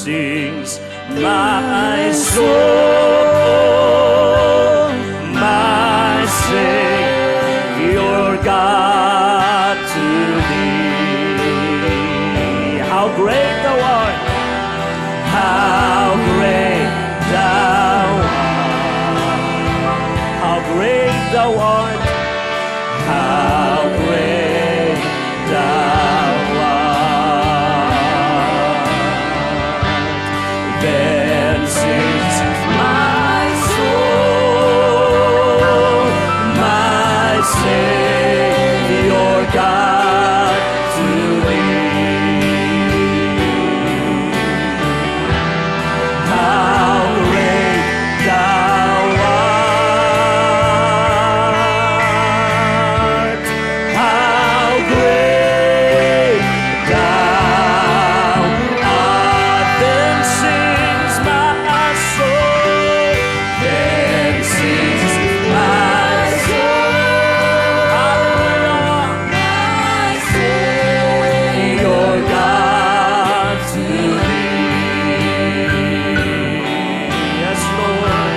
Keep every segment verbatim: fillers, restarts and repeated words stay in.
Sings my soul, my Savior God, to thee. How great thou art! How great thou art! How great thou art! How great thou art. Then sings my soul, my Savior God, to thee. How great thou art! How great thou art! Then sings my soul, then sings my soul. Hallelujah. My Savior God, to thee. Yes, Lord.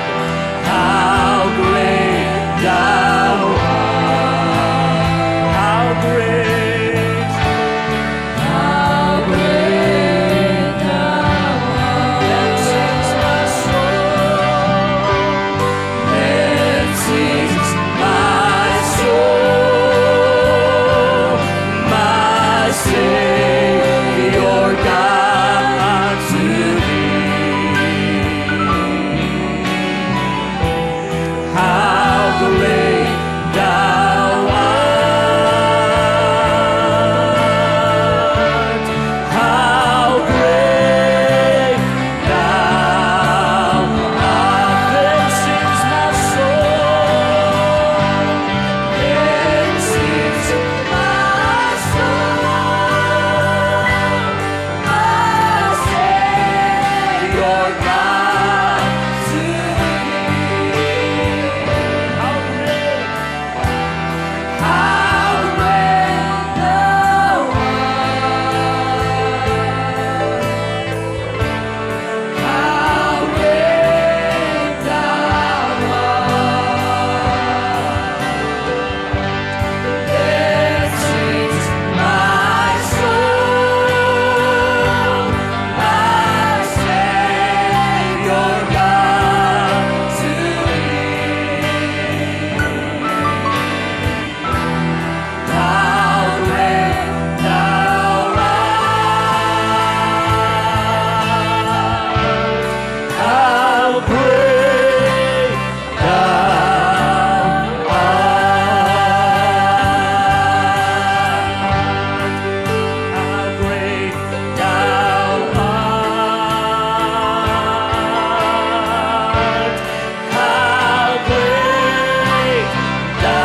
How great thou art. How great. How great thou art. Then sings my soul. Then sings my soul, my Savior God, to thee. How great thou art. How great thou art. Then sings my soul. Then sings my soul. My Savior God, to thee. How great, how great thou art. How great thou art. Then sings my soul, my Savior God, to thee. How great thou art. How great thou art. How great thou art. How great thou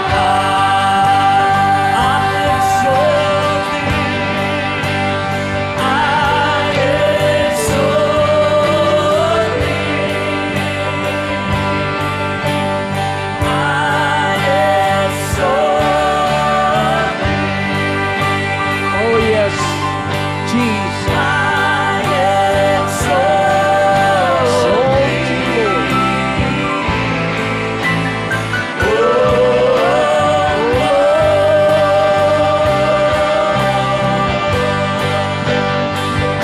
art. I exalt thee. I exalt thee. I exalt thee. Oh, yes, Jesus. I exalt thee. Oh, Lord. I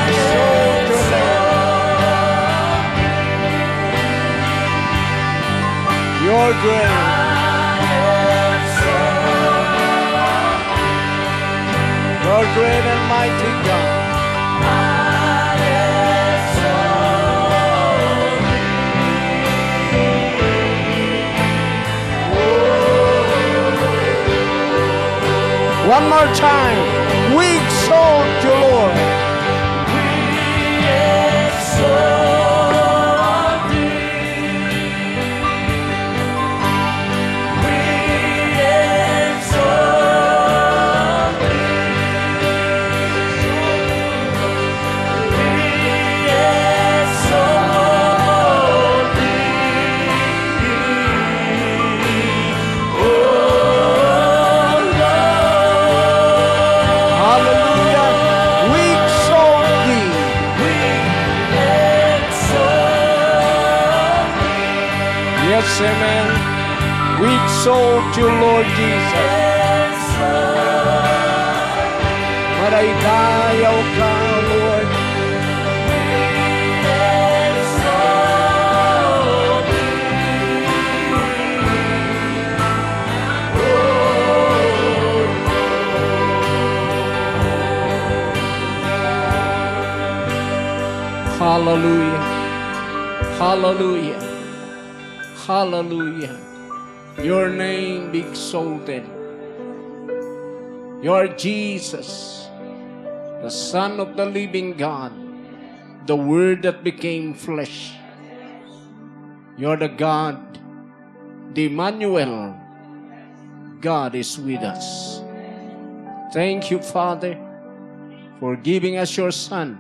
exalt thee. You're great. You're great and mighty God. One more time, we exalt you, Lord. We exalt thee. We exalt thee. We exalt thee. Oh, Lord. Amen. We exalt you, Lord Jesus. Maraydayawka, Lord. Hallelujah. Hallelujah. Hallelujah. Your name be exalted. You are Jesus, the Son of the living God, the Word that became flesh. You are the God, the Emmanuel. God is with us. Thank you, Father, for giving us your Son,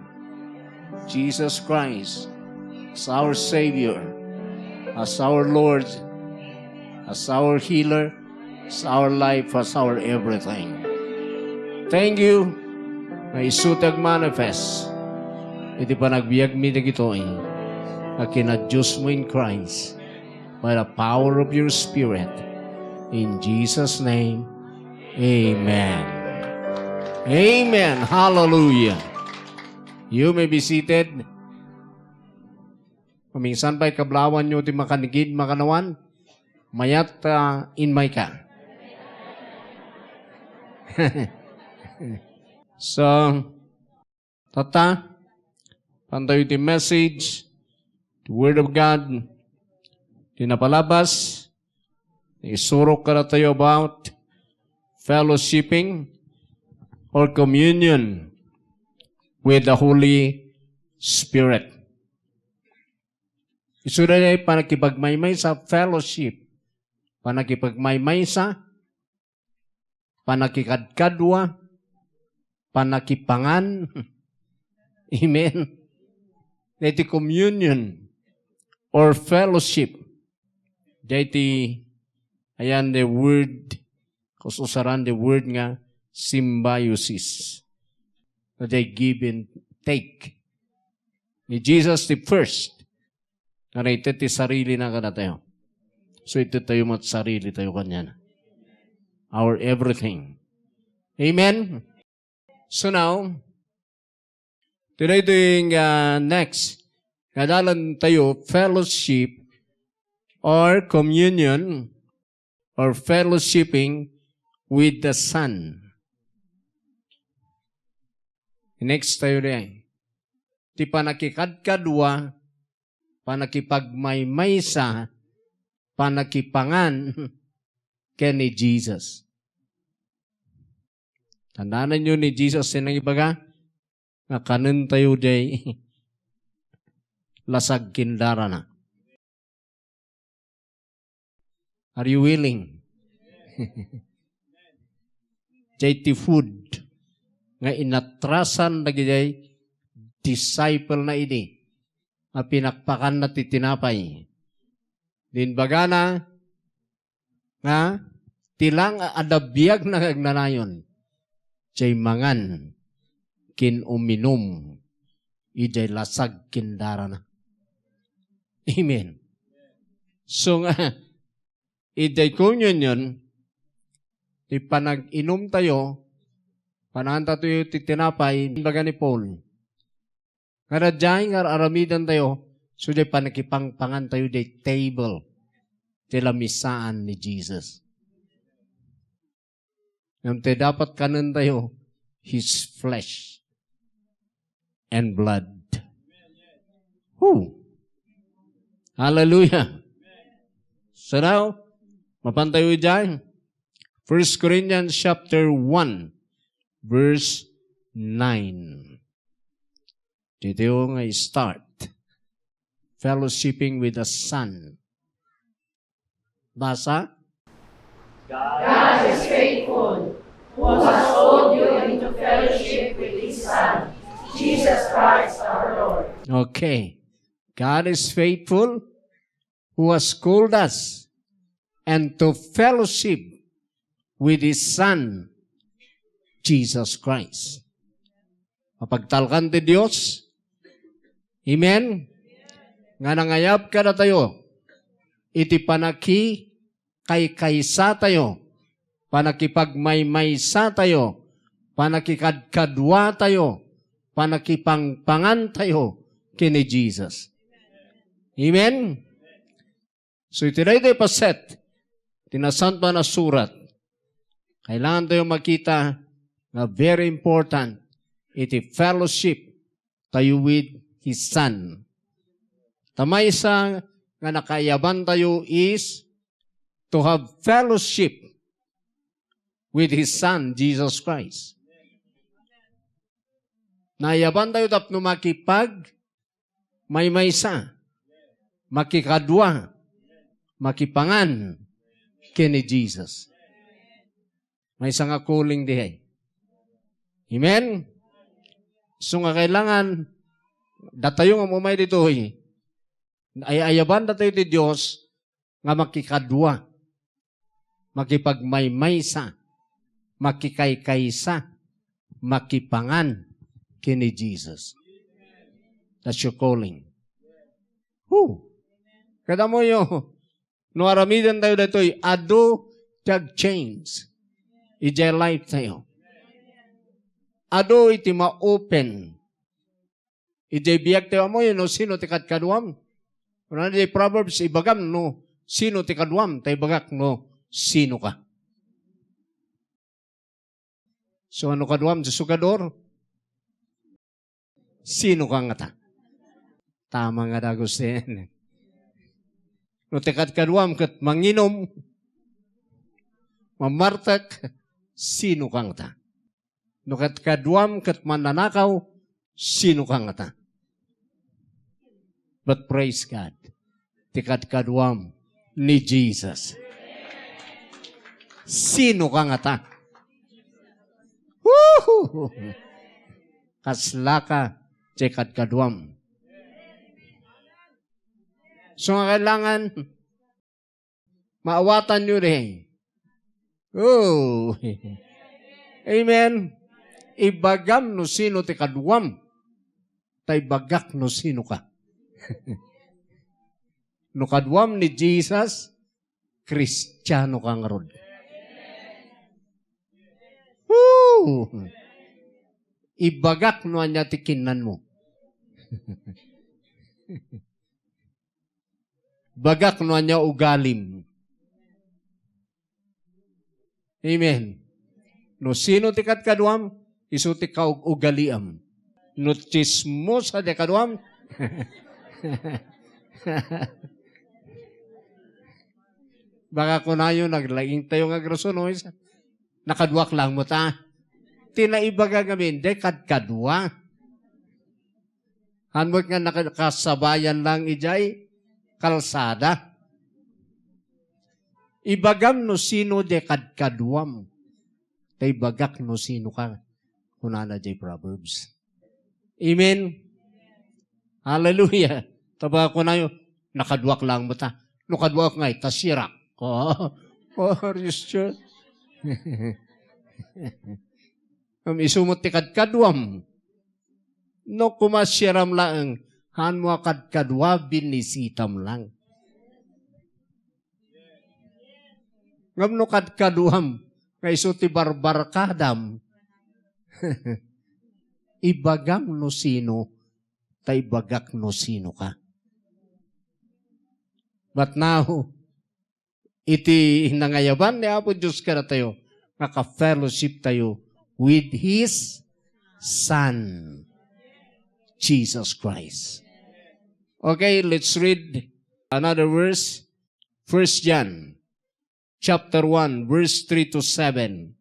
Jesus Christ, as our Savior, as our Lord, as our healer, as our life, as our everything. Thank you nga isu ti agmanifest iti panagbiagmi dagitoy a kinadiosmo in Christ by the power of your Spirit. In Jesus' name, amen. Amen. Hallelujah. You may be seated. Maminsan pay kablawanyo ti makanigid, makanawan, mayat, ah, inmayka. So, tatta, pantayo ti message, the Word of God, ti napalabas, isurok kadatayo about fellowshipping or communion with the Holy Spirit. Isu daydiay panagkipagmaymaysa, fellowship, panagkipagmaymaysa, panagkikadkadua, panakipangan. Amen. Daytoy communion or fellowship. Daytoy, ayan the word, kas-usaran the word nga symbiosis. Nga they give and take. Ni Jesus the first. Nga naited ti sarilina kadatayo. So, ited tayo met sarili tayo kaniana. Our everything. Amen? So now, today nga next, nga adalan tayo, fellowship or communion or fellowshipping with the Son. Next tayo diay. Ti panakikadkadua, panakipagmaymaysa, panakipangan ken ni Jesus. Tandaan niyo ni Jesus ti nangibaga, nga kanen tayo diay lasag ken darana. Are you willing? Diay ti food nga inatrasan dagidiay disciple na idi a pinakpakanna ti tinapay. Din bagana nga ti lang a adda biagna nga agnanayon, diay mangan ken uminum idiay lasag ken darana. Amen. So nga, idiay communion, ti panag-inum tayo, pananta tayo ti tinapay, imbaga ni Paul. Nga diay nga ar-aramidan tayo, so diay panakipangpangan tayo diay table, ti lamisaan ni Jesus. Ngem ti dapat kanen tayo, His flesh and blood. Who? Hallelujah. So now, mapan tayo diay. First Corinthians chapter one, verse nine. Dito nga start. Fellowshipping with the Son. Basa? God is faithful, who has called you into fellowship with His Son, Jesus Christ our Lord. Okay. God is faithful, who has called us and to fellowship with His Son, Jesus Christ. Mapagtalkan ti Dios. Amen? Nga nangayab kadatayo iti panakikaykaysa tayo, panakipagmaymaysa tayo, panakikadkadua tayo, panakipangpangan tayo ken ni Jesus. Amen? So, iti daytoy paset, ti Nasantoan a Surat, kailangan tayo makita nga very important iti fellowship tayo with His Son. Ta maysa nga nakaayaban tayo is to have fellowship with His Son, Jesus Christ. Naayaban tayo tapno makipag maymaysa, makikadua, makipangan ken ni Jesus. Maysa nga calling diay. Amen? So nga kailangan, datayo nga umay ditoy, ay-ayaban datayo ti Dios nga makikadua, makipagmaymaysa, makikaykaysa, makipangan ken ni Jesus. That's your calling. Who? Kada moyo, no aramiden tayo daytoy, adu ti agchange idiay life tayo. Adu iti ma-open idiay biag tayo. Ammoyo no sino ti kadkaduam? Kunana diay Proverbs, ibagam no sino ti kaduam, ta ibagak no sino ka. So, ano kaduam, ti sugador? Sino ka ngata? Tama nga dagus din. No ti kadkaduam ket manginom, mamartek, sino ka ngata? No kadkaduam ket mannanakaw, sino ka ngata? But praise God, ti kadkaduam ni Jesus. Sino ka ngata? Woohoo! Kaslaka ti kadkaduam. So nga kailangan, maawatanyo diay. Oh. Amen. Ibagam no sino ti kaduam. Ta ibagak no sino ka. No kaduam ni Jesus, Kristiano ka ngarud. Woo! Ibagak no ania ti kinnanmo. Bagak no ania ugalim. Amen. No sino ti kadkaduam, isu ti kaug-ugaliam. No tsismosa ti kaduam, baka kunayo, naglaing tayo nga agrason, no? Nakaduak lang mo ta. Ti naibaga ngamin, di kadkadua. Haan met nga nakakasabayan lang idiay kalsada. Ibagam no sino diay kadkaduam. Ta ibagak no sino ka. Kunana diay Proverbs. Amen. Hallelujah. Ta baka kunayo, nakaduak lang mo ta. No kaduak ngay, ta sirak. Oh, oh, are you sure? Ngem isu met ti kadkaduam. No koma siaram laeng, haan mo a kadkadua, binisitam lang. Ngem no kadkaduam, nga isu ti barbarkadam, ibagam no sino, ta ibagak no sino ka. But now, iti nangayaban ni Apo Dios kadatayo, nga ka-fellowship tayo with His Son, Jesus Christ. Okay, let's read another verse. First John chapter one, verse three to seven.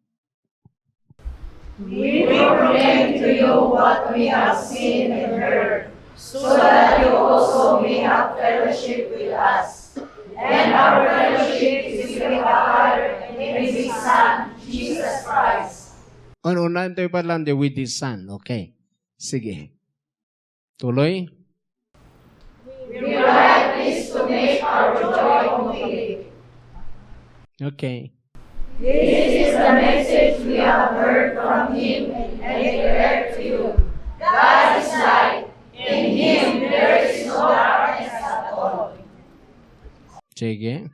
We proclaim to you what we have seen and heard, so that you also may have fellowship with us. And our fellowship is with the Father and with His Son, Jesus Christ. Ano, unahen tayo pa lang di with His Son. Okay. Sige. Tuloy. We write this to make our joy complete. Okay. This is the message we have heard from Him and declare to you. God is light. In Him there is no darkness at all. Sige.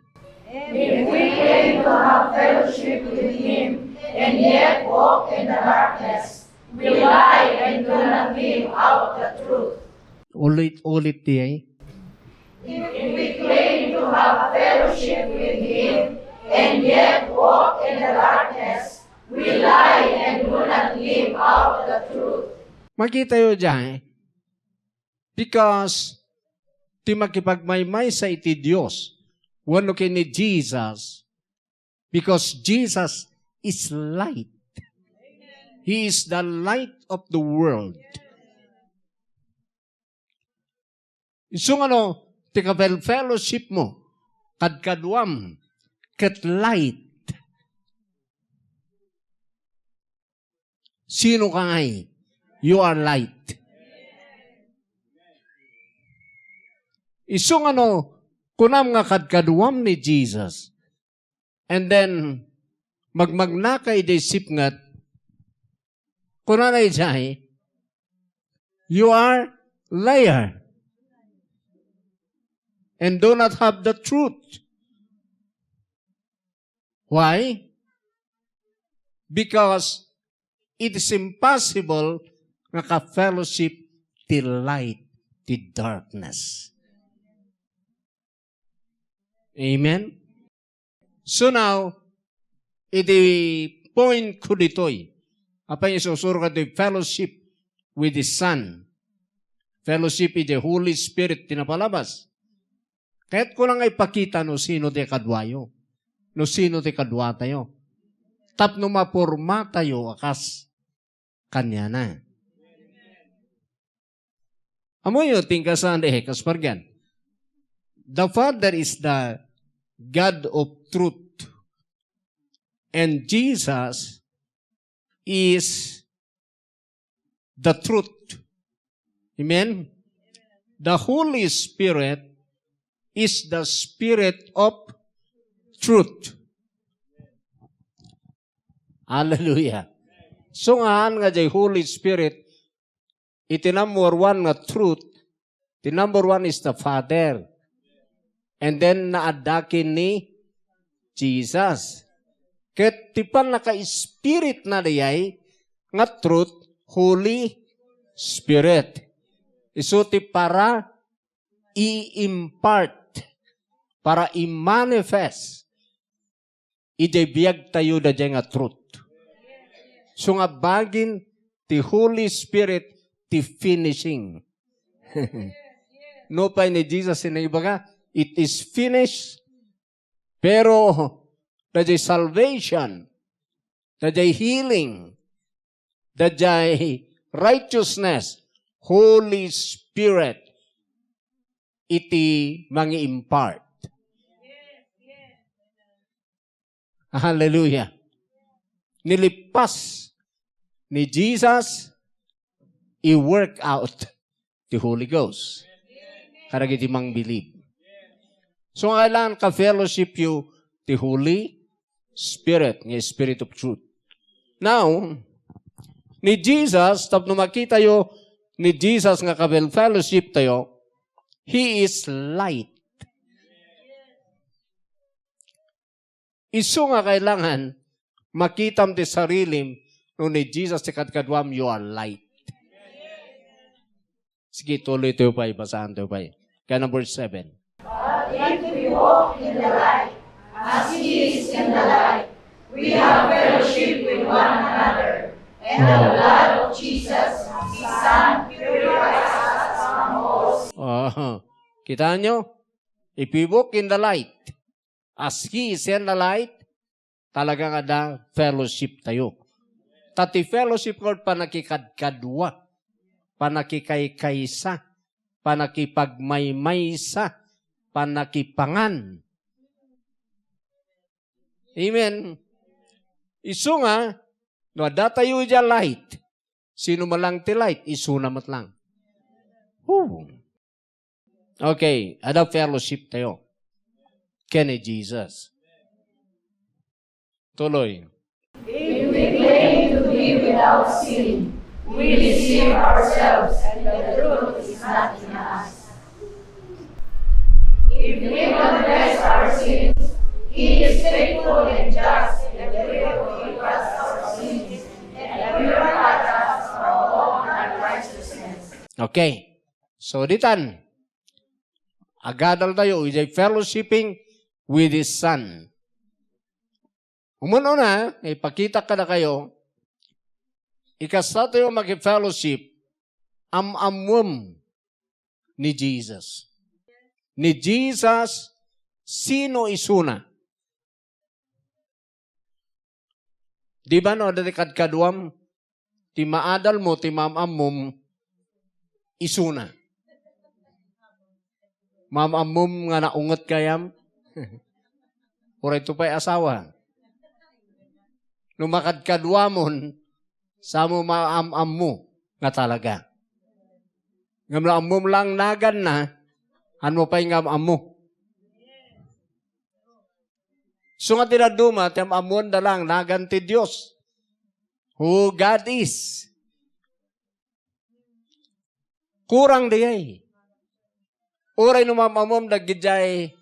If we claim to have fellowship with him and yet walk in the darkness, we lie and do not live out the truth. Ulit-ulit diay. If we claim to have fellowship with him and yet walk in the darkness, we lie and do not live out the truth. Makitayo diay, because ti makipagmaymaysa iti Dios wenno ken ni Jesus, because Jesus is light. He is the light of the world. Isu nga no, ti kafellowshipmo, kadkaduam, ket light. Sino ka ngay? You are light. Isu nga no, kunam nga kadkaduam ni Jesus, and then, magmagnaka idiay sipnget, kunana idiay, "You are liar and do not have the truth." Why? Because it is impossible nga ka-fellowship ti light ti darkness. Amen? So now, iti point ko ditoy, apay nga isusurok ditoy fellowship with the Son. Fellowship with the Holy Spirit, ti napalabas. Kayatko lang nga ipakita no sino ti kaduayo. No sino ti kaduatayo. Tapno mapormatayo a kas kaniana. Ammoyo ti inkasaad, eh, kas pargan. The Father is the God of truth. And Jesus is the truth. Amen? The Holy Spirit is the Spirit of truth. Hallelujah. So nga, nga diay Holy Spirit, iti number one nga truth, the number one is the Father. And then, naadda ken ni Jesus. Ket ti pannaka-Spirit na diay nga truth, Holy Spirit. Isu ti para i-impart, para i-manifest idiay biagtayo daydiay nga truth. So nga bagin ti Holy Spirit ti finishing. Nupay ni Jesus ti naibaga, "It is finished." Pero daydiay salvation, daydiay healing, daydiay righteousness, Holy Spirit iti mangi-impart. Hallelujah. Nilipas ni Jesus, i-work out ti Holy Ghost kadagiti mangbilib. So, nga kailangan ka-fellowship you ti Holy Spirit, nga Spirit of truth. Now, ni Jesus, tapno makitayo ni Jesus nga ka-fellowship tayo, He is light. Isu nga kailangan makitam ti sarilim no ni Jesus ti kadkaduam, you are light. Sige, tuloy tayo pay, basaan tayo pay. Kaya number seven. But if we walk in the light, as he is in the light, we have fellowship with one another, and the blood of Jesus, his Son, purifies us from all sin. Oh, kita nyo? If we walk in the light, as he is in the light, talaga nga adda fellowship tayo. Ta ti fellowship nga pannakikadkadua, pannakikaykaysa, pannakipagmaymaysa, pannakipangan. Amen. Isu nga, no adda tayo idiay light, sino man lang ti light, isuna met lang. Whew. Okay, adda fellowship tayo ken ni Jesus. Tuloy. If we claim to be without sin, we deceive ourselves and the truth is not in us. If we confess our sins, He is faithful and just and will forgive us our sins and purify us from all unrighteousness. Okay. So, ditan, agadal tayo, idiay fellowshipping with His Son. Umun-una, ipakita kadakayo, ikasta tayo maki-fellowship, am-ammom ni Jesus. Ni Jesus, sino isuna? Di ba no, adda ti kadkaduam, ti maadalmo, ti maam-ammom, isuna. Maam-ammom nga naunget gayam? Uray to pay asawa. No makadkaduamon, samo maam-ammo nga talaga. Ngem no ammom lang naganna, hanmo pay nga am-ammo. So nga ti dadduma, ti am-ammoanda lang nagan ti Dios. Who God is. Kurang diay. Uray no maam-ammom dagidiay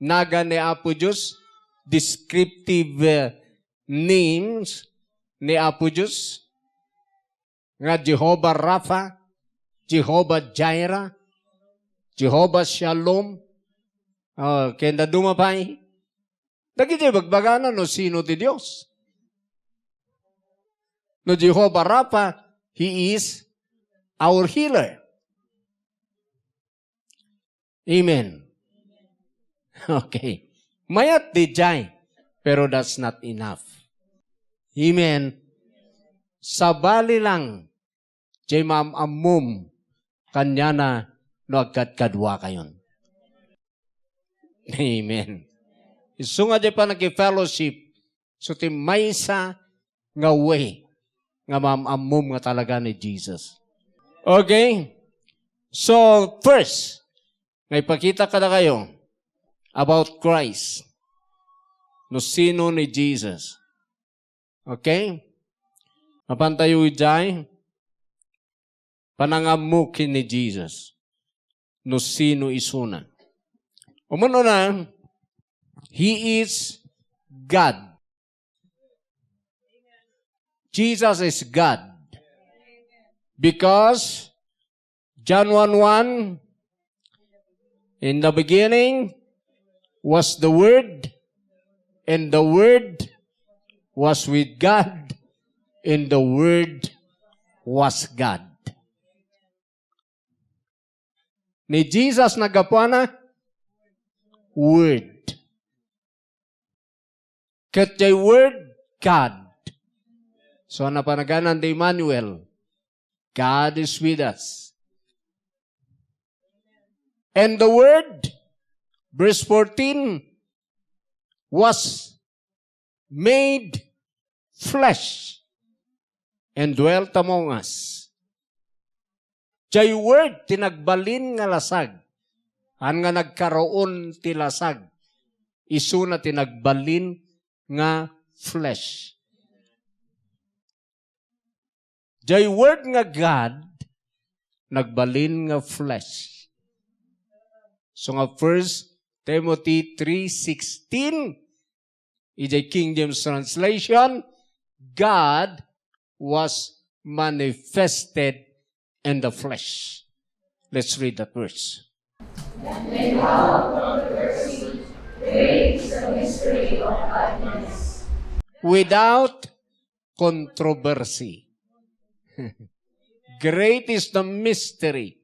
nagan ni Apo Dios, descriptive, eh, names ni Apo Dios, nga Jehovah Rapha, Jehovah Jireh, Jehovah Shalom, oh, ken dadduma pay. Dagiti bagbagana no sino ti Dios. No Jehovah Rapha, He is our healer. Amen. Okay. Mayat diay, pero that's not enough. Amen. Sabali lang, diay maam-ammom, kaniana no agkadkaduakayon. Amen. Isu nga diay pannaki-fellowship, so ti maysa nga way nga maam-ammom nga talaga ni Jesus. Okay? So, first, nga ipakita kadakayo about Christ. No sino ni Jesus. Okay? Mapan tayo idiay panangammo ken ni Jesus. No sino isuna. Umun-una, He is God. Jesus is God. Because John one one, "In the beginning was the Word, and the Word was with God, and the Word was God." Ni Jesus naggapuana, Word. Ket diay Word, God. So, napan nagan-an ti Emmanuel. God is with us. And the Word, verse fourteen, was made flesh and dwelt among us. Diay Word ti nagbalin nga lasag. Haan nga nagkaroon ti lasag. Isuna ti nagbalin nga flesh. Diay Word nga God, nagbalin nga flesh. So nga First Timothy three sixteen, idiay King James translation, "God was manifested in the flesh." Let's read that verse. Without controversy. Great is the mystery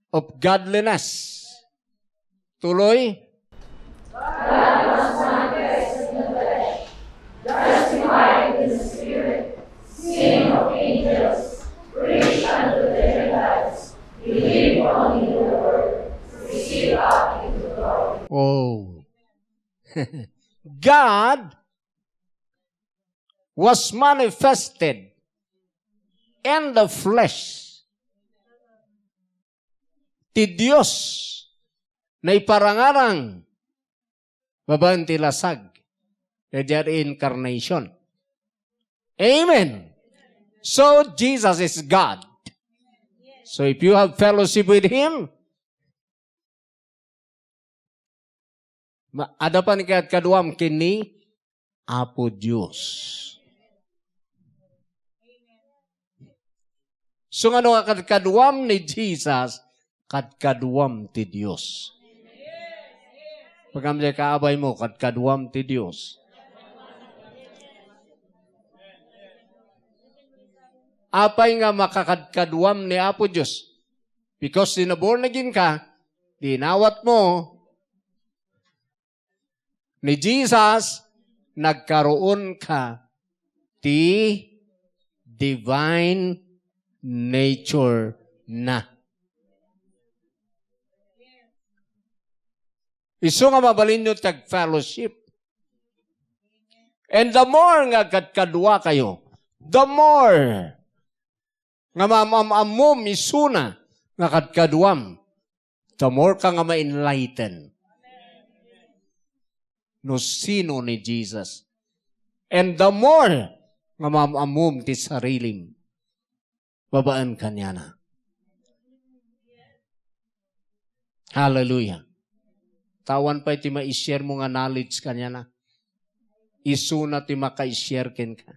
of godliness. Tuloy. Oh. God was manifested in the flesh. Ti Dios naiparangarang babaen ti lasag. Diay incarnation. Amen. So, Jesus is God. So, if you have fellowship with Him, Ma-, adda pay ni kadkaduam ken ni Apo Dios. So, nga no kadkaduam ni Jesus, kadkaduam ti Dios. Pagkamdi ka, abay mo, kadkaduam ti Dios. Apay nga makakadkaduam ni Apo Dios? Because di na born again ka, di inawat mo ni Jesus, nagkaroon ka ti divine nature na. Isu nga mabalinyo ti ag-fellowship. And the more nga agkadkadua kayo, the more nga maam-am-ammom isuna nga kadkaduam, the more ka nga ma-enlighten no sino ni Jesus. And the more nga maam-ammom ti sarilim babaen kaniana. Hallelujah. Awan pay ti ma-share mo nga knowledge kaniana. Isuna ti maka-share kenka.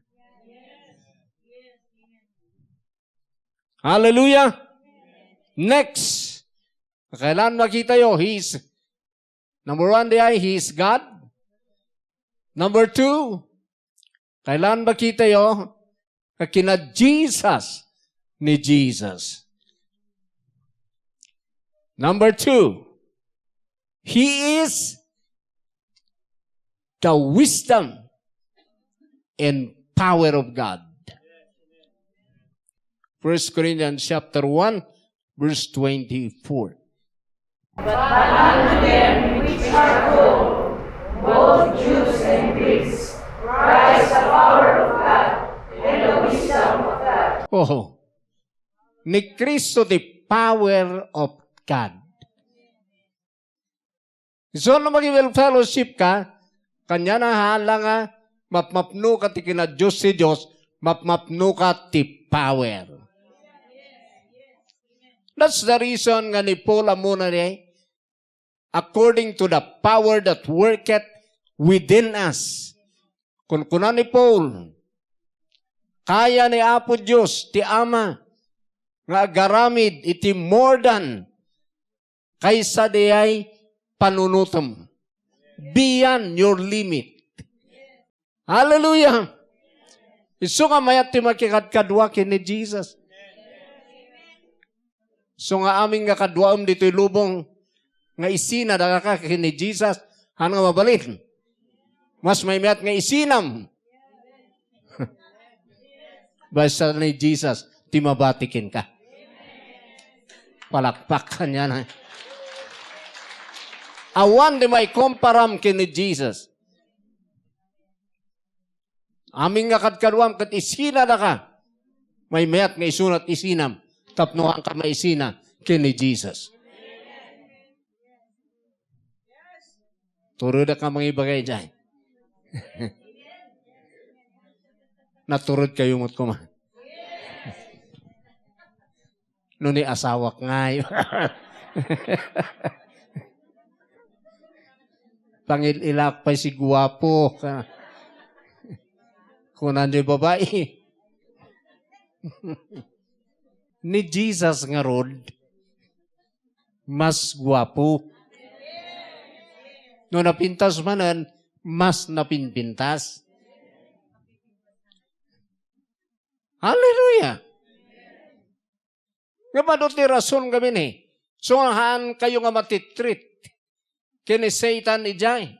Hallelujah. Next. Kailangan makita yo, He's, number one, di ay, He is God. Number two, kailangan makita yo, nga kina Jesus ni Jesus. Number two, He is the wisdom and power of God. First Corinthians chapter one, verse twenty-four. But unto them which are called, both Jews and Greeks, Christ the power of God and the wisdom of God. Oh, ni Kristo ti power of God. So, no mag-fellowship ka, kaniana haan la nga mapmapno ka ti kina Dios ti Dios, mapmapno ka ti power. That's the reason nga ni Paul ammona di, according to the power that worketh within us. Kunkuna ni Paul, kaya ni Apo Dios ti Ama nga agaramid iti more than kaysa diay panunotem. Beyond your limit. Hallelujah! Isu nga mayat ti makikadkadua ken ni Jesus. So nga amin nga kaduaem ditoy lubong nga isina daka ken ni Jesus, haan nga mabalin? Mas mayat nga isinam. Basta ni Jesus, ti mabati kenka. Palakpak kaniana. Awan ti maikomparam ken ni Jesus. Amin nga kadkaduam ket isina daka, maymayat nga isuna ti isinam, tapno haanka maisina ken ni Jesus. Turodek nga mangibaga idiay. Naturodkayo met koma. No ni asawak ngay. Pangil-ilak pay si guapo. Kunanyo babae. Ni Jesus ngarud, mas guapo. No napintas manen, mas napinpintas. Hallelujah! Nga madu ti rason kami ni. So, haan kayo nga matitreat ken ni Satan idiay.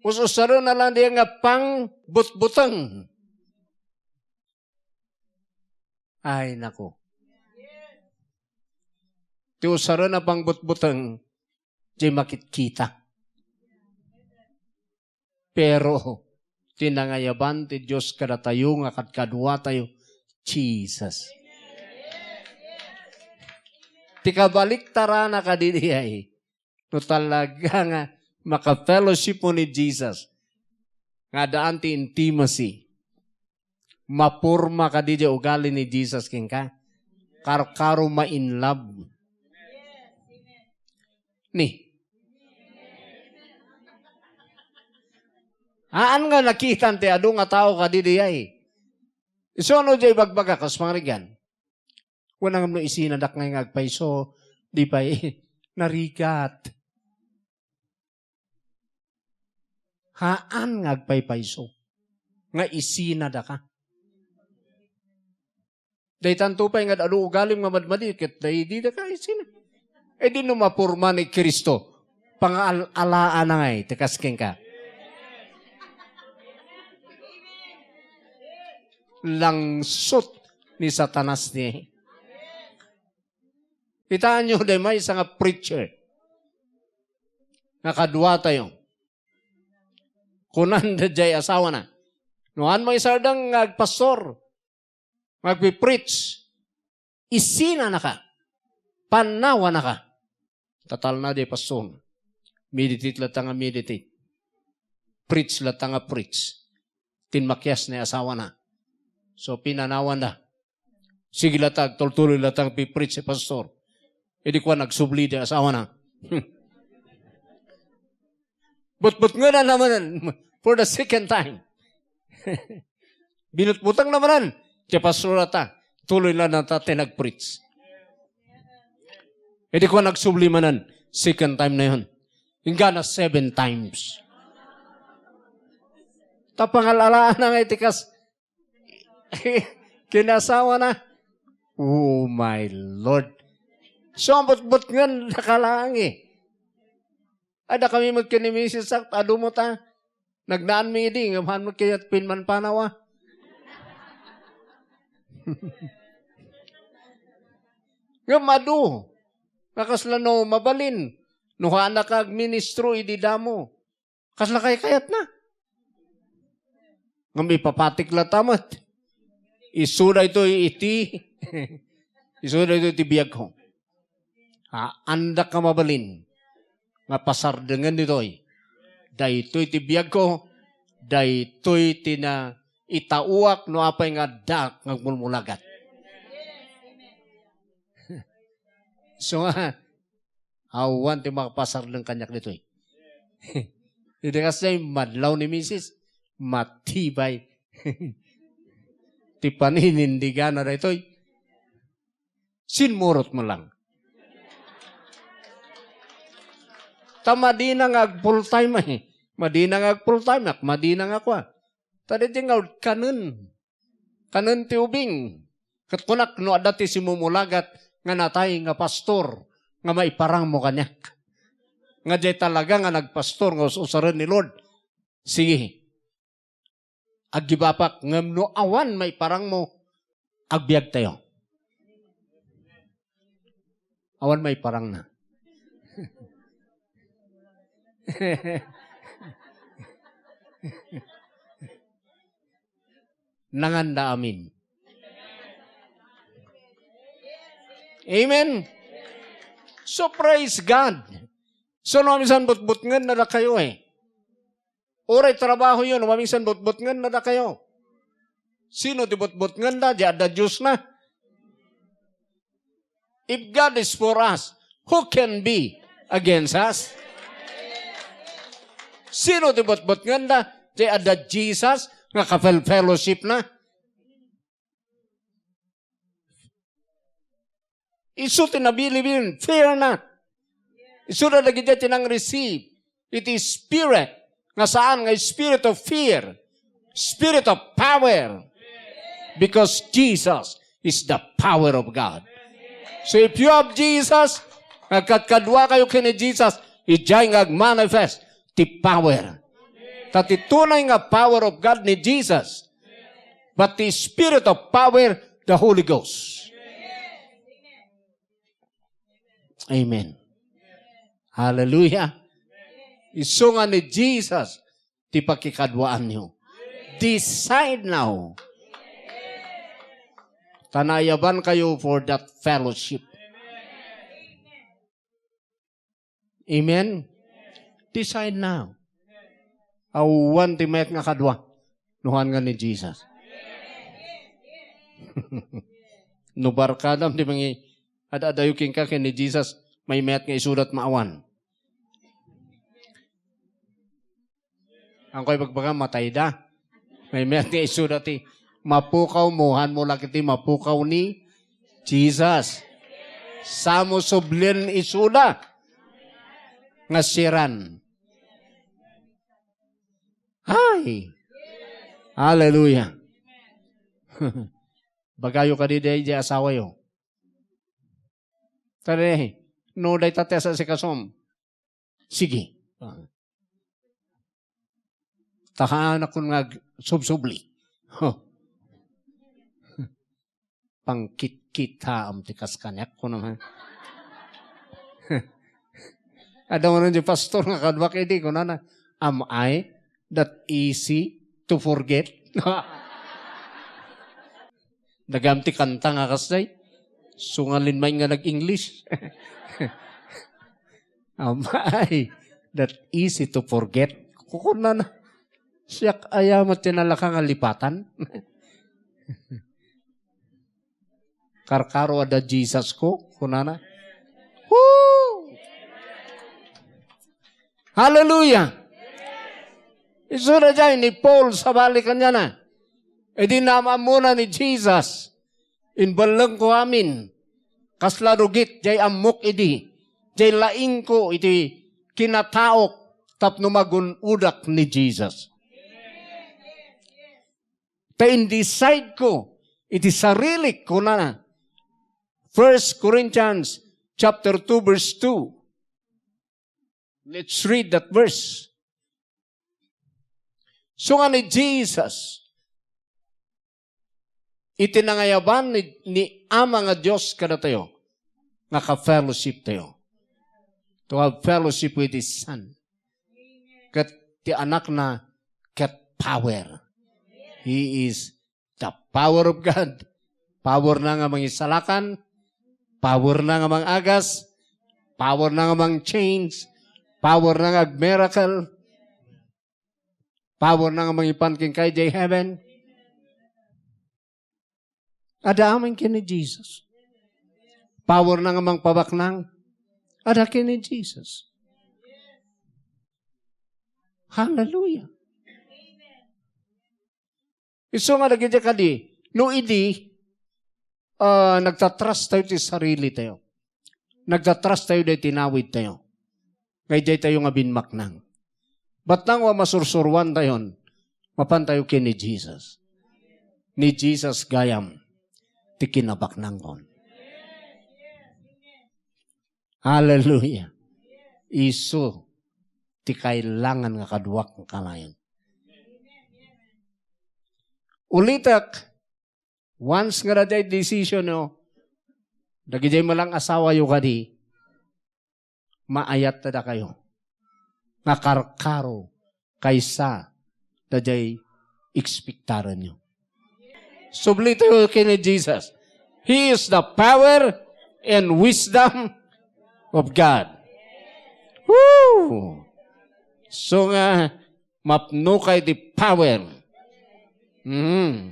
Us-usaren na lang diay nga pangbutbuteng. Ay, nako. Ti usaren a pangbutbuteng, diay makitkita. Pero, ti nangayaban ti Dios kadatayo nga kadkaduatayo, Jesus. Ti kabaliktarana kadi diay, no talaga nga maka-fellowship mo ni Jesus, nga addaan ti intimacy, maporma kadi diay ugali ni Jesus kenka. Karkaro ma-in love. Ni. Haan nga nakitan ti adu nga tao kadi dayay. Isu no diay ibagbaga, kas pangarigan. Wen, ngem no isinadak ngay nga agpayso, di pay narigat. Haan nga agpaypayso nga isinadaka. Daytanto pay nga adu ugalim nga madmadi, ket daydi daka isina. E di no mapurma ni Cristo, pangaal-alaana ngay ti kas kenka. Langsot ni Satanas ni. Kitaenyo, dayta maysa nga preacher nga kaduatayo. Kunanda diay asawana, "No haan mo isardeng nga agpastor, nga agpi-preach, isinanaka, pannawanaka." Tatalna diay pastor. Meditate latta nga meditate. Preach latta nga preach. Tinmakias ni asawana. So, pinanawanda. Sige latta, agtultuloy latta nga agpi-preach ti pastor. Idi kua, nagsubli diay asawana. Butbutngenna manen for the second time. Binutbutengna manen ti pastor ta, tuloy la nata ti nag-preach. Idi kua, nagsubli manen, second time na yon. Inggana seven times. Ta pangal-alaana nga iti kas-, kinasawana. Oh my Lord. So, ang butbutngen, nakalangi. Adda kami met ken ni Misis Sak, adu met a. Nagnaanmi idi, ngem haan met kayat pinmanpanaw a. Ngem adu, nga kasla no mabalin, no haanka agministro idi damo. Kasla kaykayatna. Ngem ipapatik latta met. Isu daytoy iti, isu daytoy iti biagko. Haandak a mabalin nga pasardengen ditoy. Daytoy ti biagko, daytoy ti naitaoak no apay nga addaak nga agmulmulagat. So nga, awan ti makapasardeng kaniak ditoy. Iti kasdiay, madlaw ni Misis, matibay ti paninindigana daytoy. Sinmurot mo lang. Ta madina nga ag full time ay. Madina nga ag full time, ak madina nga kua. Ta daytoy nga kanen. Kanen ti ubing. Ket kunak, no adda ti simumulagat nga natay nga pastor nga maiparangmo kaniak. Nga diay talaga nga nagpastor nga us-usaren ni Lord. Sige. Aggibapak, ngem no awan maiparangmo, agbiagtayo. Awan maiparangna. Nanganda amin. Amen. So praise God. So no, minsan butbutngen na da kayo eh. Uray trabaho yun, maminsan butbutngen na da kayo. Sino ti butbutngen da? Di adda Diyos na. If God is for us, who can be against us? Sino ti butbutngen da? Di adda Jesus nga ka-fellowship na. Isu ti nabilin, fear not. Isu da dagiti ti nang-receive iti spirit nga saan nga spirit of fear, spirit of power. Because Jesus is the power of God. So if you have Jesus, nagkadkadua kayo ken ni Jesus, idiay nga agmanifest ti power. Ta ti tunay nga power of God ni Jesus, but the spirit of power, the Holy Ghost. Amen. Hallelujah. Isu nga ni Jesus ti pakikaduaanyo. Decide now. Ta naayaban kayo for that fellowship. Amen? Decide now. Awan ti mayat nga kadua. No haan nga ni Jesus. No barkadam ti mangi-, ad-adayo kenka ken ni Jesus, maymayat nga isudat maawan. Ang ko'y bagbaga, matayda. May mayat nga isuda ti mapukaw mo, hanmo laki ti mapukaw ni Jesus. Samo sublien isuda nga siran. Hay! Hallelujah! Bagayo kadi di, di asawayo. Tadi, no, dayta ti asasikasom. Sige. Tahaanakon nga ag-, subsubli. Huh. Pangkitkitaem ti kas kaniak, kunana. Adda manen ti pastor nga kaduak idi, kunana, "Am I that easy to forget?" Dagam ti kanta nga kasday. Sungalin man nga nag-English. "Am I that easy to forget?" Kukunana. Siak aya met ti nalaka nga lipatan? Karkaro a da Jesus ko, kunana. Woo! Hallelujah! Isu daydiay ni Paul, sabali kaniana. Idi naam-ammona ni Jesus, imbellengko amin. Kasla rugit, diay ammok idi. Diay laingko iti kinataok tapno magun-odak ni Jesus. Ta in-decide ko iti sarilik, kunana. First Corinthians chapter two, verse two. Let's read that verse. So nga ni Jesus, iti nangayaban ni, ni Ama nga Dios kadatayo, nga ka-fellowship tayo. To have fellowship with His Son. Ket ti Anakna ket power. He is the power of God. Power na nga mangisalakan, power na nga mangagas, power na nga mang-change, power na nga ag-miracle, power na nga mangipan ken kay jay heaven. Adda amin ken ni Jesus. Power na nga mangpabaknang. Adda ken ni Jesus. Hallelujah. Isu nga dagiti kadi, no idi, ah, nagtatrust tayo ti sarili tayo. Nagtatrust tayo dayta tinawid tayo. Nga idiay tayo nga binmaknang. Batang wa masursuruan tayon, mapan tayo ken ni Jesus. Ni Jesus gayam ti kinabaknangkon. Hallelujah. Isu ti kailangan nga kaduak nga kanayon. Ulitek, once nga daydiay decision yo, dagidiay malang asawa yo kadi, maayat ta dakayo nga karkaro kaysa daydiay ekspektaranyo. Subli tayo ken ni Jesus. He is the power and wisdom of God. Woo! So nga, mapno kay ti power. Mm.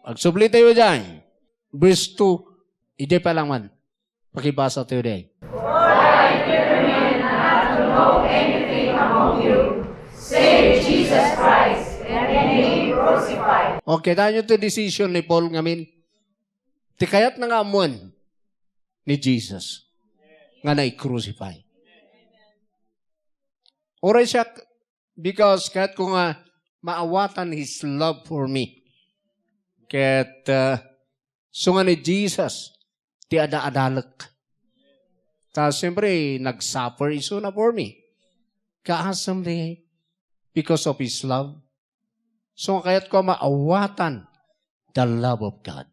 Agsubli tayo diay. Verse two, idiay pa lang man. Pakibasa tayo diay. For I determined not to know anything among you save Jesus Christ and Him crucified. Okay, tayo ti decision ni Paul ngamin. Ti kayat na nga amuen ni Jesus nga nai-crucify. Uray siak, because kayat ko nga maawatan His love for me. Ket, uh, so nga ni Jesus, ti ada-adalek. Ta, siyempre, nag-suffer isuna for me. Kaasam di, because of His love. So, kayat ko maawatan the love of God.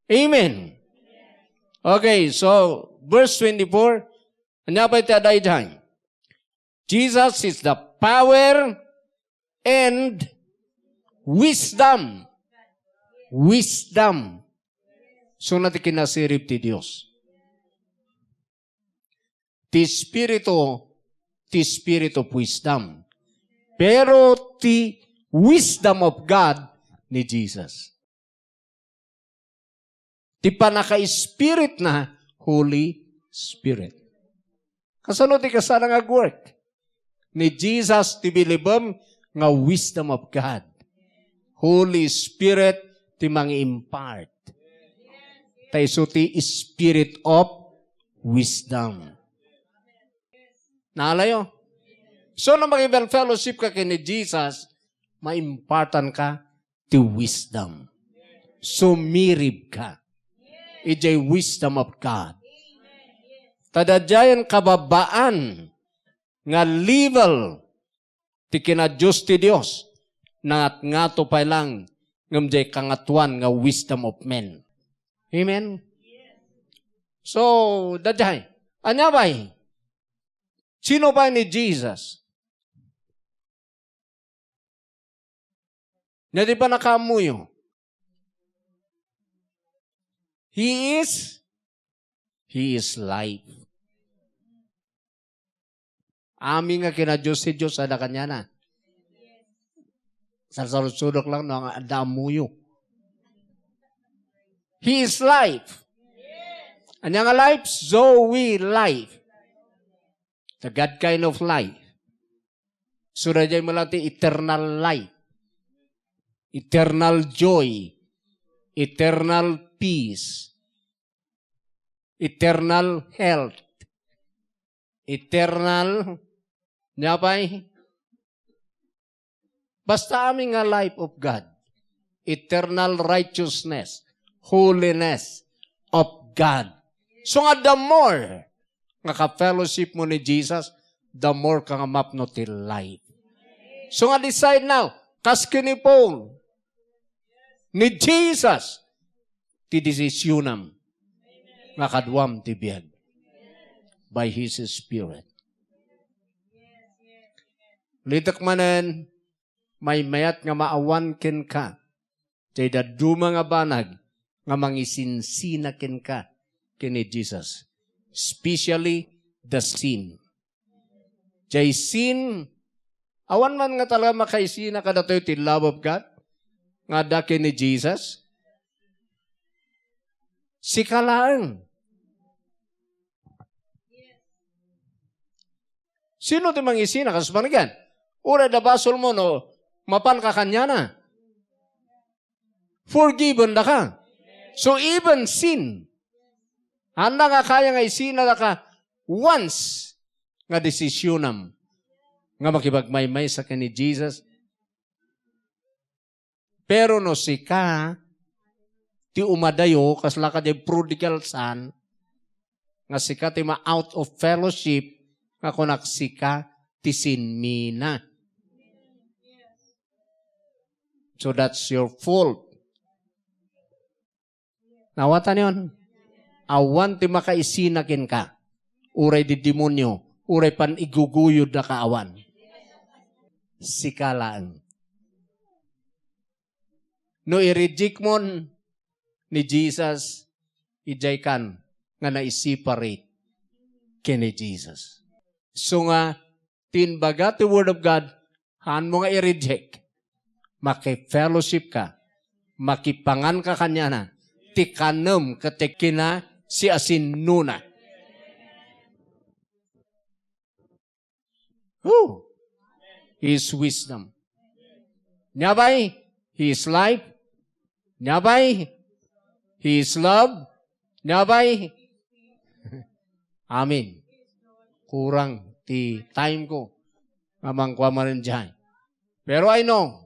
Amen. Okay, so, verse twenty-four, ania pay ti adda idiay? Jesus is the power and wisdom. Wisdom. Isuna ti kinasirib ti Dios. Ti Espiritu, ti Spirit of wisdom. Pero ti wisdom of God ni Jesus. Ti pannaka-Spirit na, Holy Spirit. Kasano ti kasana nga agwork? ni Jesus ti bilibem nga wisdom of God. Holy Spirit ti mangi-impart. Ta isu ti Spirit of wisdom. Naalayo? So, no makipag-fellowship ka ken ni Jesus, ma-impartan ka ti wisdom. Sumirib ka. Idiay wisdom of God. Ta daydiayen kababaan nga level ti kinadios ti Dios, nangatngato pay lang ngem diay kangatoan nga wisdom of men. Amen? So, daydiay. Ania pay? Sino pay ni Jesus? Nia ti pannakaammoyo. He is, He is life. Amin nga kinadios ti Dios, adda kaniana. Sarsarudsodek lang no, adda ammoyo. He is life. Ania nga life? Zoe life. The God kind of life. So, daydiay met la ti eternal life, eternal joy, eternal peace, eternal health, eternal, nia pay? Basta amin nga life of God, eternal righteousness, holiness of God. So nga the more nga ka-fellowship mo ni Jesus, the more ka nga mapno ti life. So nga decide now, kas ken ni Paul, ni Jesus, ti desisyonam nga kaduam ti biag by His Spirit. Ulitek manen, maymayat nga maawan kenka diay dadduma nga banag nga mangisinsina kenka ken ni Jesus, especially the sin. Jay sin, awan man nga talaga makaisina kadatayo ti love of God nga adda ken ni Jesus. Sika laeng. Sino ti mangisina? Kasus panigan. Uray da basol mo no, mapan ka kaniana. Forgiven da ka. So even sin, anda nga kaya nga isina da ka once nga desisyonam nga makipagmaymaysa ken ni Jesus. Pero no sika ti umadayo, kasla kadi prodigal son, nga sika ti ma-out of fellowship, nga kunak sika ti sinmina. So that's your fault. Nawatan yon? Awan ti makaisina kenka. Uray di demonyo, uray pan iguguyod da ka awan. Sika laeng. No i-reject mon ni Jesus, idiay kan nga nai-separate ken ni Jesus. So nga, ti imbaga ti Word of God, haan mo nga i-reject. Maki-fellowship ka, makipangan ka kaniana, ti kanem ket ti kinasiasinnona. Who? His wisdom. Nia pay? His life. Nia pay? His love. Nia pay? Amen. Kurang ti time ko nga mangkua manen diay. Pero I know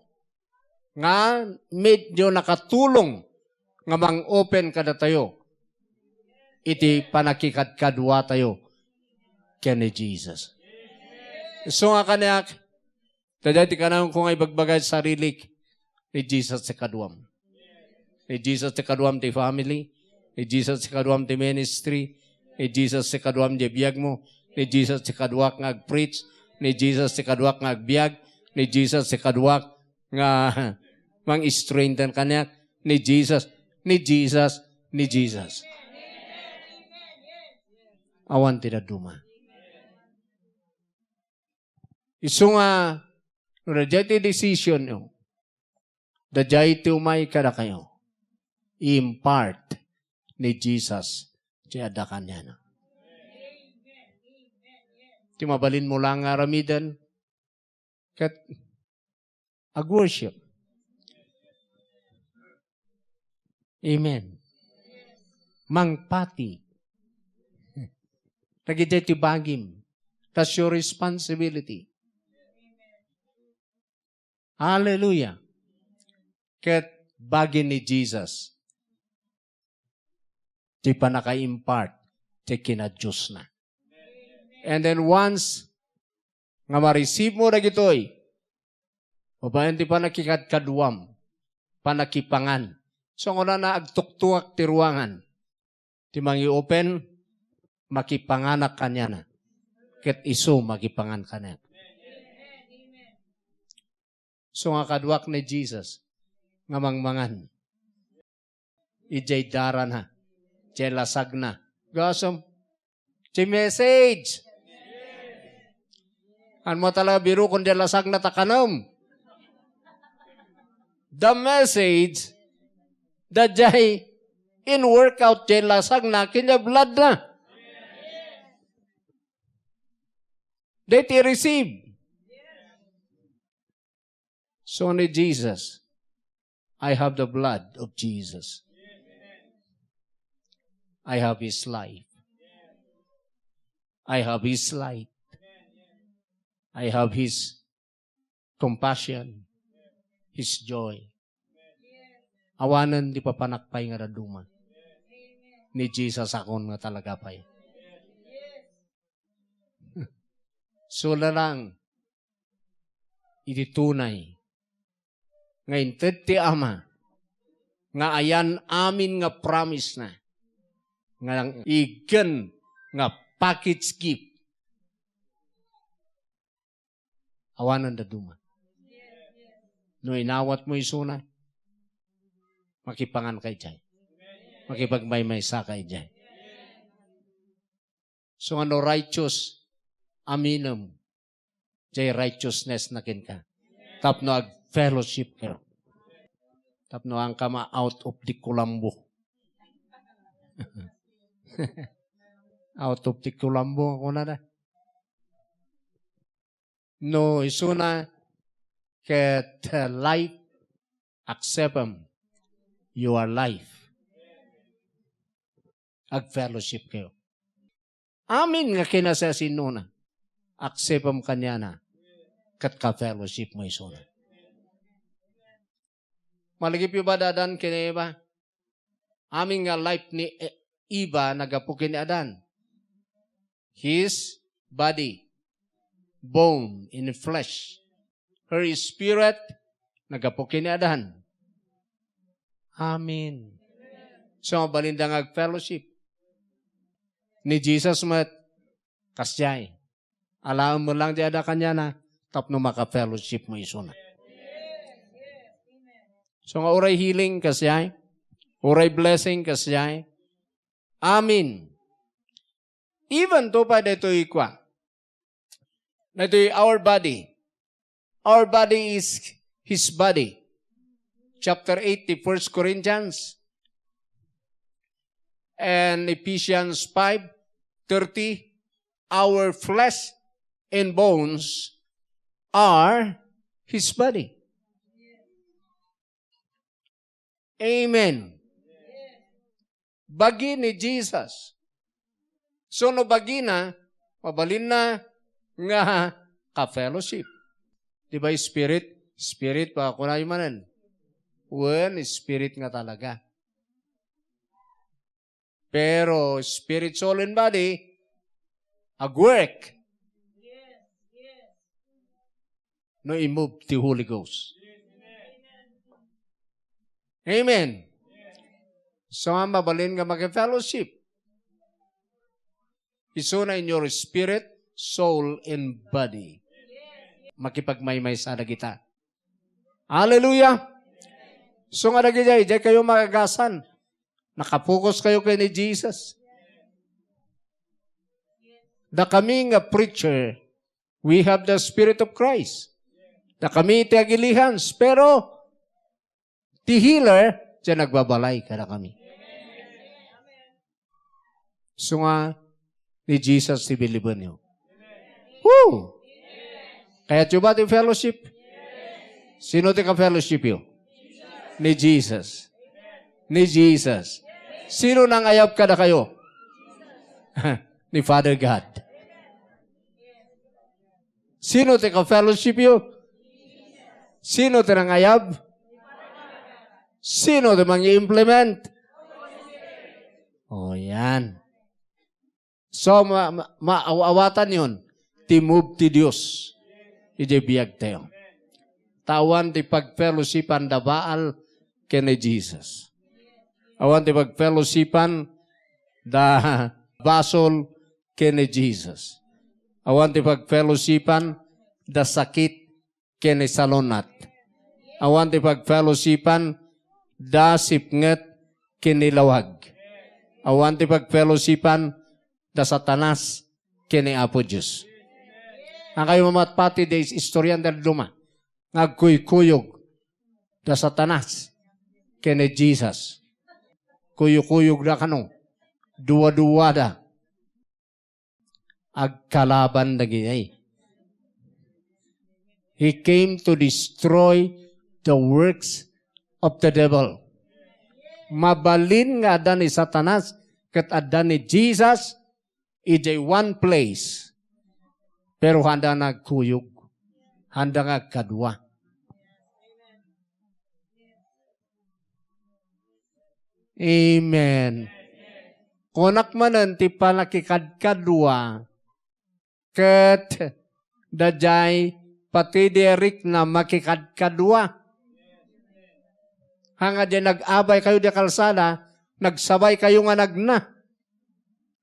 nga medyo nakatulong nga mang-open kadatayo iti pannakikadkaduatayo ken ni Jesus. Isu nga kaniak, daydiay ti kanayon ko nga ibagbaga iti sarilik, ni Jesus ti kaduam. Ni Jesus ti kaduam ti family, ni Jesus ti kaduam ti ministry, ni Jesus ti kaduam ti biag mo, ni Jesus ti kaduak nga ag-preach, ni Jesus ti kaduak nga agbiag, ni Jesus ti kaduak nga mang-strengthen kaniak, ni Jesus, ni Jesus, ni Jesus. Awan ti dadduma. Isu nga, no daydiay ti decision yo, daydiay ti umay kadakayo, i-impart ni Jesus ti adda kaniana. Ti mabalin mo lang nga aramiden, Ket ag-worship. Amen. Mangpati. Dagiti ti bagim. That's your responsibility. Hallelujah. Ket bagi ni Jesus ti pannaka-impart ti kinadiosna. And then once nga ma-receive mo dagitoy, babaen ti pannakikadkaduam, pannakipangan. So, kunana, agtuktuak ti ruangan. Ti mangi-open, makipanganak kaniana. Ket isu makipangan kaniak. So nga kaduak ni Jesus nga mangmangan. Idiay darana, idiay lasagna. Gasem, ti message. Haan mo talaga birokon diay lasagna ta kanem. The message, da jay in-workout diay lasagna ken diay bloodna. Daytoy receive. So ni Jesus, "I have the blood of Jesus. I have his life. I have his light. I have his compassion, his joy." Awanen ti papanak pay nga dadduma. Ni Jesus akon nga talaga pay. Sulalang iti tunay nga inted ti Ama nga ayan amin nga promise na nga iggen nga package gift. Awanen dadduma. No inawat mo isuna, makipangan ka idiay. Makipagmaymaysa ka idiay. So, nga no righteous, aminem, jay righteousness na kenka. Tapno ag-fellowship kayo. Tapno ang ka ma-out of the kulambo. Out of the kulambo, ako na da. No, isuna ket, uh, life, acceptem. You are life. Ag-fellowship kayo. Amin nga kinasiasinnona, acceptem kaniana, ket ka-fellowship mo isuna. Malagipyo ba da Adan ken Eva? Amin nga life ni E-, Eva naggapu ken ni Adan. His body, bone and flesh. Her spirit, naggapu ken ni Adan. Amen. So, mabalinda nga ag-fellowship. Ni Jesus met, kasdiay. Alaem met lang ti adda kaniana, tapno maka-fellowship mo isuna. So nga uray healing, kasdiay. Uray blessing, kasdiay. Amen. Even to pa daytoy kua. Daytoy our body. Our body is his body. Chapter eight, the First Corinthians and Ephesians five thirty, our flesh and bones are his body. Amen. Bagi ni Jesus. So, no bagina, mabalinna nga ka-fellowship. Di ba, spirit? Spirit, baka kunayo manen. Wen, spirit nga talaga. Pero spirit, soul, and body, agwork no i-move ti Holy Ghost. Amen. So, nga mabalin nga maki-fellowship. Isuna in your spirit, soul, and body. Makipagmaymaysa dagita. Hallelujah! So nga dagiti, diay kayo maagasan. Nakapokus kayo kay ni Jesus. Dakami nga preacher, we have the Spirit of Christ. Dakami ti agilihan, pero ti healer, diay nagbabalay kadakami. So nga, ni Jesus ti bilibenyo. Woo! Kayatyo ba ti fellowship? Sino ti ka-fellowshipyo? Ni Jesus. Ni Jesus. Sino nangayab kadakayo? Ni Father God. Sino ti ka-fellowshipyo? Sino ti nangayab? Sino ti mangi-implement? O, yan. So, ma-, ma-, maaw-awatanyon ti move ti Dios idiay biagtayo. Ta awan ti pagfellowshipan da Baal ken ni Jesus. Awan ti pagfellowshipan da basol ken ni Jesus. Awan ti pagfellowshipan da sakit ken ni salun-at. Awan ti pagfellowshipan da sipnget ken ni lawag. Awan ti pagfellowshipan da Satanas ken ni Apo Dios. Haankayo mamatpati diay is-, istorya ti dadduma nga agkuykuyog da Satanas ken ni Jesus. Kuykuyogda kano. Duaduada. Agkalaban dagiti. He came to destroy the works of the devil. Mabalin nga adda ni Satanas ket adda ni Jesus idiay one place. Pero haanda nagkuyog. Haanda nga agkadua. Amen. Kunak manen ti pannakikadkadua ket daydiay pati di rikna makikadkadua. Haan nga diay nag-abay kayo di kalsada, nagsabay kayo nga nagna.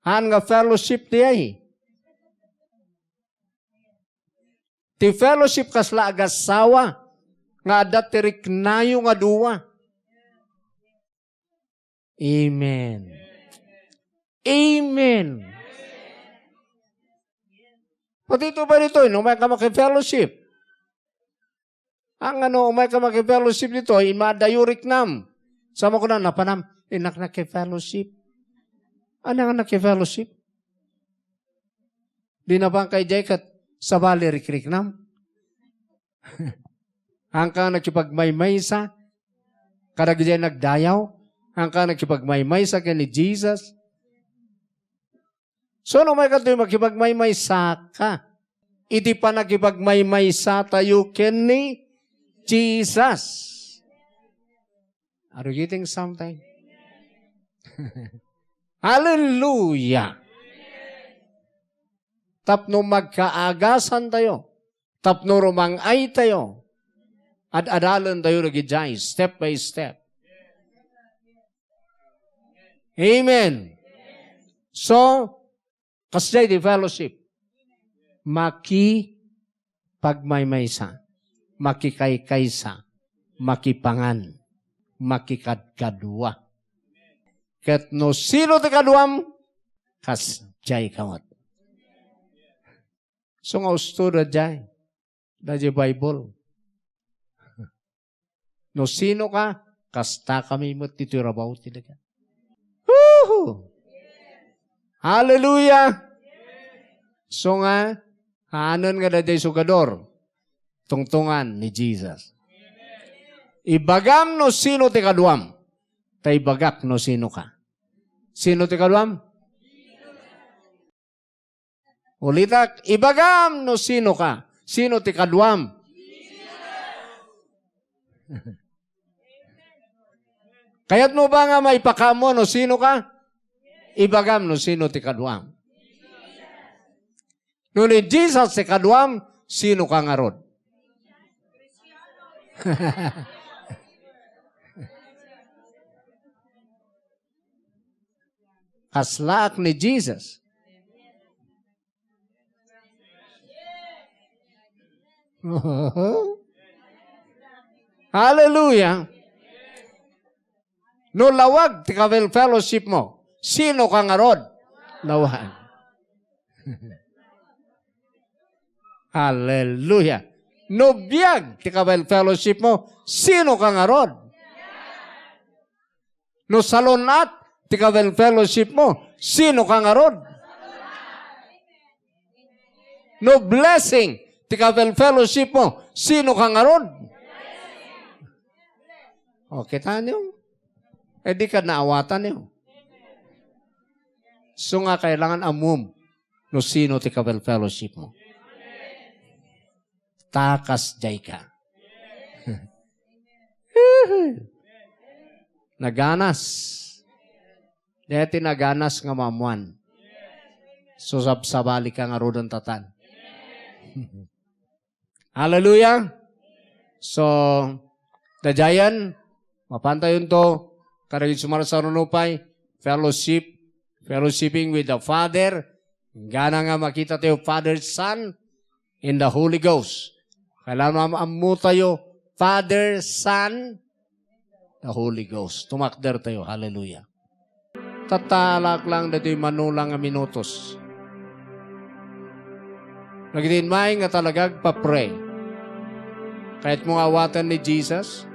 Haan nga fellowship diay. Ti fellowship kasla agassawa nga adda ti riknayo nga dua. Amen. Amen. Pati ito ba ditoy, no, umayka maki-fellowship? Ang ano, umayka maki-fellowship ditoy, immadayo riknam. Sa mo kuna, napanam, innak naki-fellowship. Ano nga naki-fellowship? Di na bang kay jay ket sabali rikriknam? Haanka nakipagmaymaysa kadagiti nagdayaw? Haanka nakipagmaymaysa ken ni Jesus? So, no, may kadtoy makipagmaymaysa ka. Iti pannakipagmaymaysa tayo ken ni Jesus. Are you getting something? Hallelujah! Tapno magkaagasan tayo, tapno rumang-ay tayo, ad-adalen tayo dagidiay, step by step. Amen. So, kasdiay ti fellowship. Makipagmaymaysa, makikaykaysa, makipangan, makikadkadua. Ket no sino ti kaduam, kasdiay ka met. So nga usto daydiay, daydiay Bible. No sino ka, kasta kami met ditoy rabaw ti daga. Woohoo! Hallelujah! So nga, haanen nga daydiay sugador, tungtungan ni Jesus. Ibagam no sino ti kaduam, ta ibagak no sino ka. Sino ti kaduam? Ulitak, ibagam no sino ka. Sino ti kaduam? Kayatmo ba nga maipakaammo no sino ka? Ibagam no sino ti kaduam. No ni Jesus ti kaduam, sino ka ngarud? Kaslaak ni Jesus. Hallelujah! No lawag ti ka-fellowship mo, sino ka ngarud? Lawag. Hallelujah! No biag ti ka-fellowship mo, sino ka ngarud? No salun-at ti ka-fellowship mo, sino ka ngarud? No blessing ti ka-fellowship mo, sino ka ngarud? O, kitaenyo? E, di ka naawatanyo. So nga, kailangan ammom no sino ti ka-fellowship mo. Ta kasdiay ka. Naganas. Dayta ti naganas nga maammoan. So, sabsabali ka ngaruden tatan. Hallelujah! So, daydiayen, mapantayonto, kadagiti sumarsarunupay, fellowship, fellowshipping with the Father, inggana nga makita tayo Father, Son, in the Holy Ghost. Kailangan maammo tayo, Father, Son, the Holy Ghost. Tumakder tayo. Hallelujah. Tatalak lang ditoy manula nga minutos. Dagiti immay nga talaga agpa-pray. Kayatmo nga awaten ni Jesus?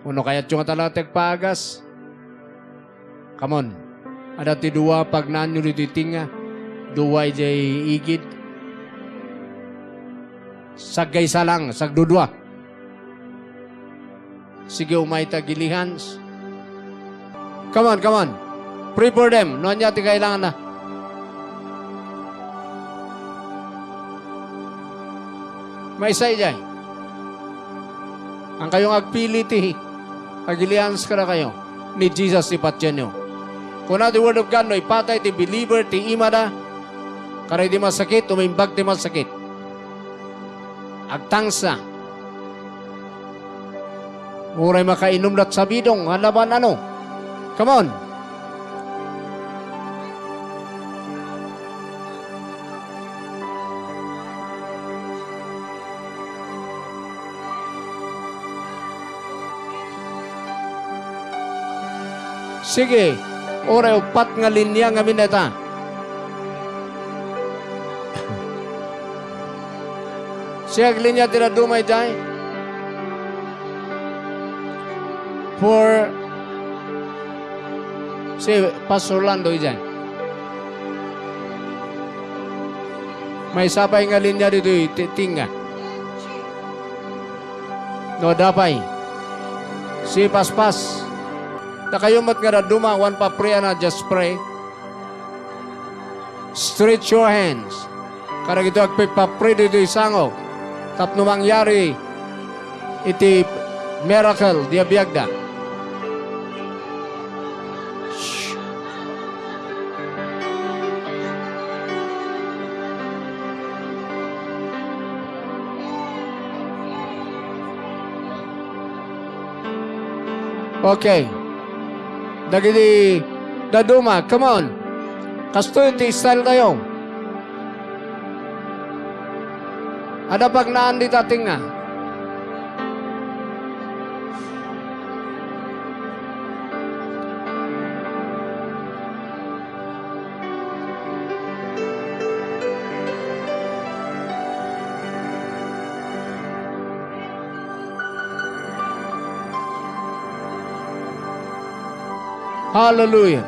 Wenno kayatyo nga talaga ti agpaagas? Come on. Adda ti dua, pagnaanyo ditoy tengnga. Dua idiay igid. Sagkaysa lang, sagdudua. Sige, umay ta agilihans. Come on, come on. Pray for them. No ania ti kailanganna. Maysa idiay. Haankayo nga agpili ti agilihans kadakayo ni Jesus ti patienyo. Kuna ti Word of God, no ipatay ti believer ti imada, kadagiti masakit, umimbag ti masakit. Agtangsa. Uray makainum lat sabidong, nga laban ano? Come on. Sige, uray uppat nga linya ngamin dayta. Siak linya ti dadduma idiay. For si Pastor Lando idiay. Maysa pay nga linya ditoy ti tengnga. No, adda pay. Si Paspas. Dakayo met nga dadduma, awan papriana, just pray. Stretch your hands. Kadagito agpipapri ditoy sango. Tapno mangyari iti miracle, di abiagda. Shh. Okay. Dagiti dadduma, come on. Kastoy ti style tayo. Adda pagnaan dita tengnga. Hallelujah.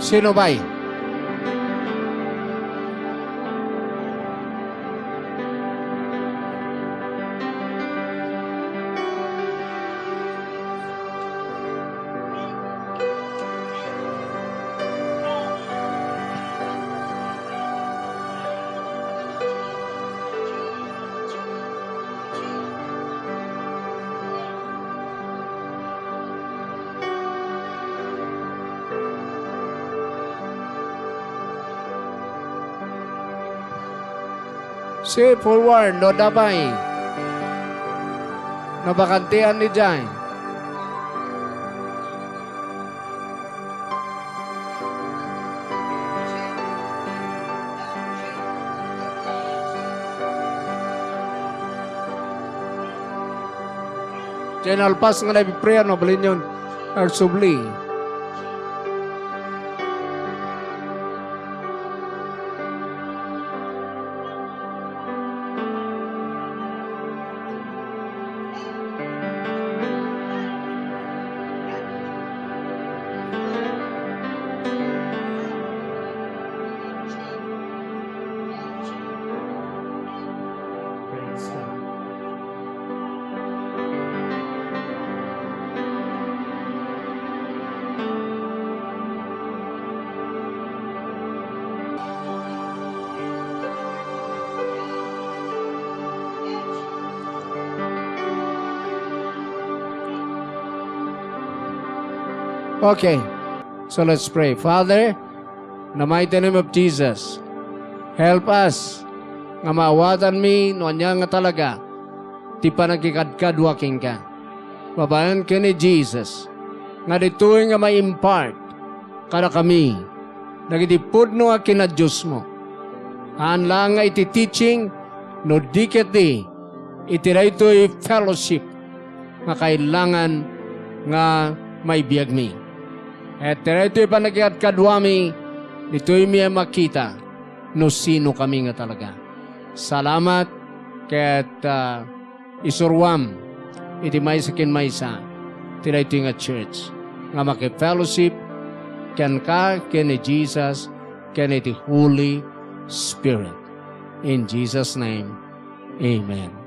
Sino pay? Si forward, no, adda pay. Nabakantian ni Jai. Diay nalpas nga naipiprian, mabalinyon agsubli. Okay. So let's pray. Father, in the mighty name of Jesus, help us nga maawatanmi no ania nga talaga ti panagikadkadua kenka. Babaen ken ni Jesus, nga ditoy nga ma-impart kadakami dagiti pudno a kinadiosmo. Haan laeng nga iti teaching, no di ketdi iti daytoy fellowship nga kailangan nga maibiagmi. Ket iti daytoy panagikadkaduami, ditoymi a makita no sino kami nga talaga. Salamat ket, ah, isuruam iti maysa ken maysa ti daytoy nga church nga makifellowship kenka, ken ni Jesus, ken iti Holy Spirit. In Jesus' name, amen.